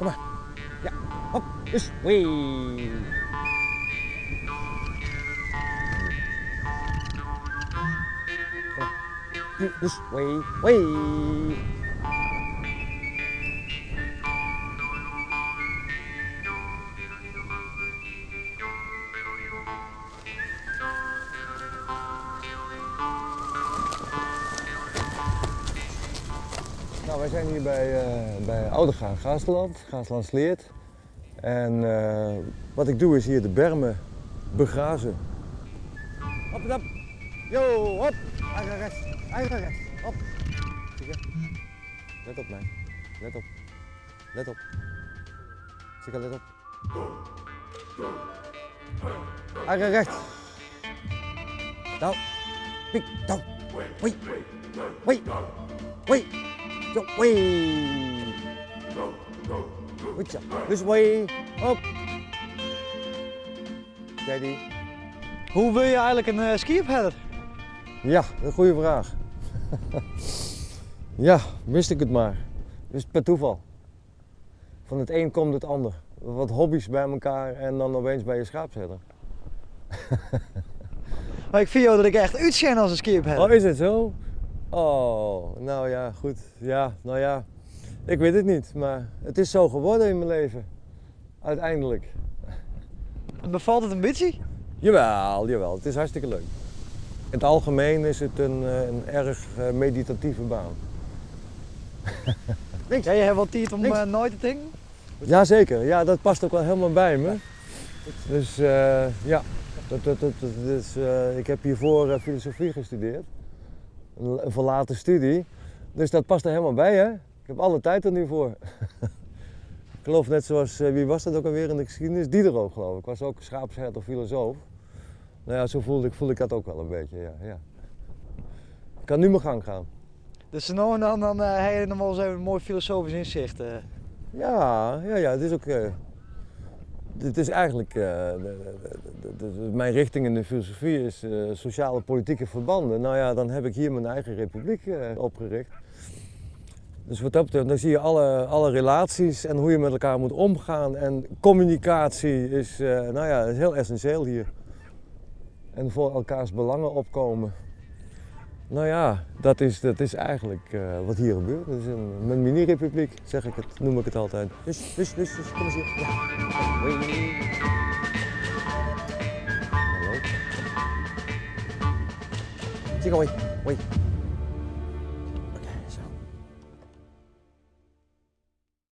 Kom mar. Ja, hop, dus, wee. Kom mar. Dus, wee, wee. Nou, wij zijn hier bij, uh, bij Oudegaan Gaasterland, Gaasterland-Sleat. En uh, wat ik doe is hier de bermen begrazen. Hop, hop. Yo, hop. Eigen rechts, eigen rechts. Hop. Let op mij. Let op. Let op. Sika, let op. Eigen rechts. Down. Piek, down. Wee. Wee. Wee. Zo, wee. Goed zo. Dus wee. Hop. Daddy. Hoe wil je eigenlijk een skiepherder? Ja, een goede vraag. Ja, wist ik het maar. Dus per toeval. Van het een komt het ander. Wat hobby's bij elkaar en dan opeens bij je schaapsherder. Maar ik vind jou dat ik echt uitschijn als een skiepherder. Oh, is het zo? Oh, nou ja, goed. Ja, nou ja. Ik weet het niet, maar het is zo geworden in mijn leven. Uiteindelijk. Bevalt het een beetje? Jawel, jawel. Het is hartstikke leuk. In het algemeen is het een erg meditatieve baan. Links. Ja, je hebt wel tijd om nooit te denken? Jazeker, ja, dat past ook wel helemaal bij me. Dus ja, dat is, ik heb hiervoor filosofie gestudeerd. Een verlaten studie. Dus dat past er helemaal bij, hè? Ik heb alle tijd er nu voor. Ik geloof net zoals, wie was dat ook alweer in de geschiedenis? Diderot, geloof ik. Was ook schaapsherder filosoof. Nou ja, zo voelde ik dat ook wel een beetje, ja, ja. Ik kan nu mijn gang gaan. Dus nou en dan heb je nog wel eens even een mooi filosofisch inzicht. Ja, ja, ja, het is ook... het is eigenlijk... mijn richting in de filosofie is sociale politieke verbanden. Nou ja, dan heb ik hier mijn eigen republiek opgericht. Dus wat dat betreft, dan zie je alle relaties en hoe je met elkaar moet omgaan. En communicatie is, nou ja, is heel essentieel hier. En voor elkaars belangen opkomen. Nou ja, dat is eigenlijk wat hier gebeurt. Dat is een mini-republiek, zeg ik het, noem ik het altijd. Dus, dus, dus, dus, kom eens hier. Ja. Hallo. Zie, hoi, hoi.